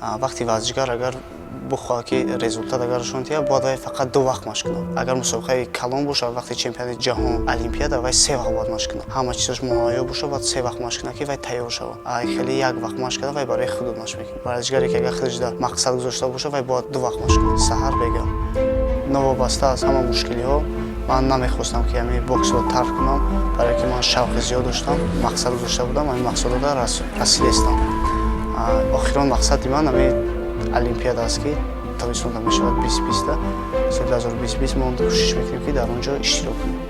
Вақти варзишгар агар бихоҳад, ки результат агар нишон диҳад, бояд вай фақат ду вақт машқ кунад. Агар мусобиқаи калон бошад, вақти чемпионати ҷаҳон, олимпиада, вай се вақт бояд машқ кунад. Ҳама чизош муҳайё бошад, бояд се вақт машқ кунад, ки вай тайёр шавад. Хеле як вақт машқ карда, вай барои худ машқ мекунад. Варзишгаре ки агар худаш мақсад гузошта бошад, вай бояд ду вақт машқ кунад, саҳар, бегаҳ. Новобаста аз ҳама мушкилиҳо, ман намехостам, ки ҳамин боксро тарк кунам, барое ки ман шавқи зиёд доштам, мақсад гузошта будам, ҳамин мақсадода расидестам. Охирон мақсади ман ҳамин олимпиада аст, ки тобистонда мешавад, 2020-та, соли 2020 мо кӯшиш мекунем, ки дар он ҷо иштирок кунем.